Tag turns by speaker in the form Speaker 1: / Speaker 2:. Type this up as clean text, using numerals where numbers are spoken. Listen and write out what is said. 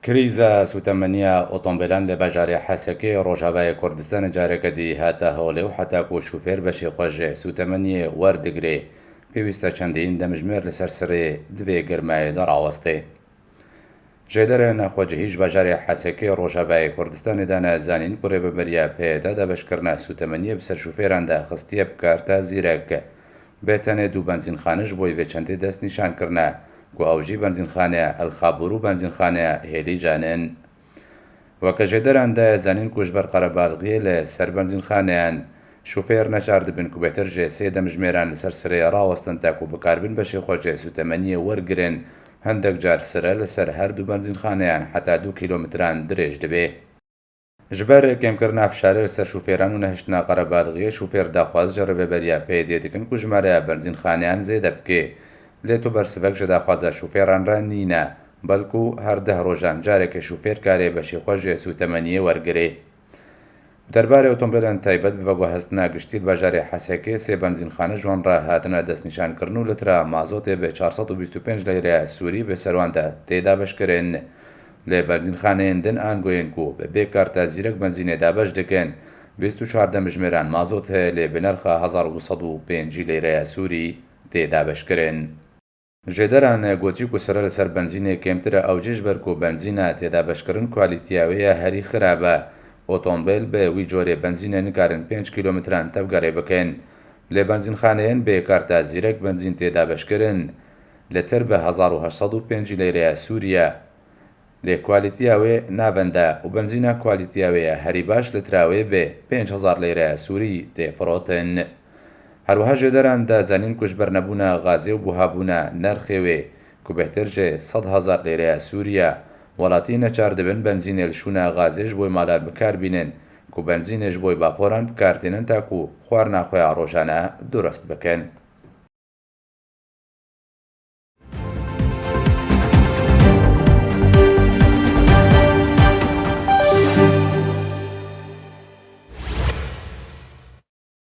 Speaker 1: Krîza sûtemeniya otomobîlan li bajarê Hesekê Rojavayê Kurdistanê careke dî hate holê û heta ku şofêr beşê xwe ji sûtemeniyê werdigire pêwîst e çendîn demjimêr li ser sirê di vê girmeyê de rawestê. Jêderên xwecihî ji bajarê Hesekê Rojavayê Kurdistanê dane zanîn ku rêveberiya PYD dabeşkirina sûtemeniyê bi ser şofêran de xistiye bi karta zîrek. Bê tenê du benzînxane ji bo vê çendê destnîşan kirine ku ew jî benzînxaneya El Xabûr û benzînxaneya Hêlîcan in. Weke jêderan daye zanîn ku ji ber qerebalixiyê li ser benzînxaneyan, şofêr neçar dibin ku bêhtir ji sê demjimêran li ser sireyê rawestin ta ku bikaribin beşê xwe ji sûtemeniyê wergirin. Hindek car sire li ser her du benzînxaneyan heta du kîlometran dirêj dibe. Ji ber kêmkirina fişarê li ser şofêran û nehiştina qerebalixiyê, şofêr daxwaz ji rêveberiya PYD'ê dikin ku jimareya benzînxaneyan zêde bike. Lê tu bersivek ji daxwaza şofêran re nîne. Belku her deh rojan carekê şofêr karê beşê xwe ji sûtemeniyê wergirê. Derbarê otomobîlên taybet bi veguhestina giştî li bajarê Hesekê sê benzînxane ji wan re hatine destnîşankirin û lîtra mazotê bi 425 lîreya Sûrî bi ser wan de tê dabeşkirin. Lê benzînxaneyên din angoyên ku bi bê karta zîrek benzînê dabeş dikin, 24 demjimêran mazot heye lê bi nirxa 1250 lîreya Sûrî tê dabeşkirin. Jêderan gotî ku sire li ser benzînê kêmtir e ew jî ji ber ku benzîna tê dabeşkirin kualîtiya wê ya herî xirab e. Otombêl bi wî corê benzînê nikarin pênc kîlometran tevgerê bikin. Lê benzînxaneyên bê karta zîrek benzîn tê dabeşkirin litir bi 1850 lîreya Sûrî ye. Lê kualîtiya wê navend e û benzîna kualîtiya wê ya herî baş litra wê bi 5000 lîreya Sûrî tê firotin. Her wiha jêderan da zanîn ku ji ber nebûna gazê û buhabûna nerxê wê ku bêhtir ji 100,000 lîreya Sûrî ye, welatî neçar dibin benzînê li şûna gazê ji bo malan bikar bînin ku benzînê ji bo vaporan bikar tînin ta ku xwarina xwe ya rojane durist bikin.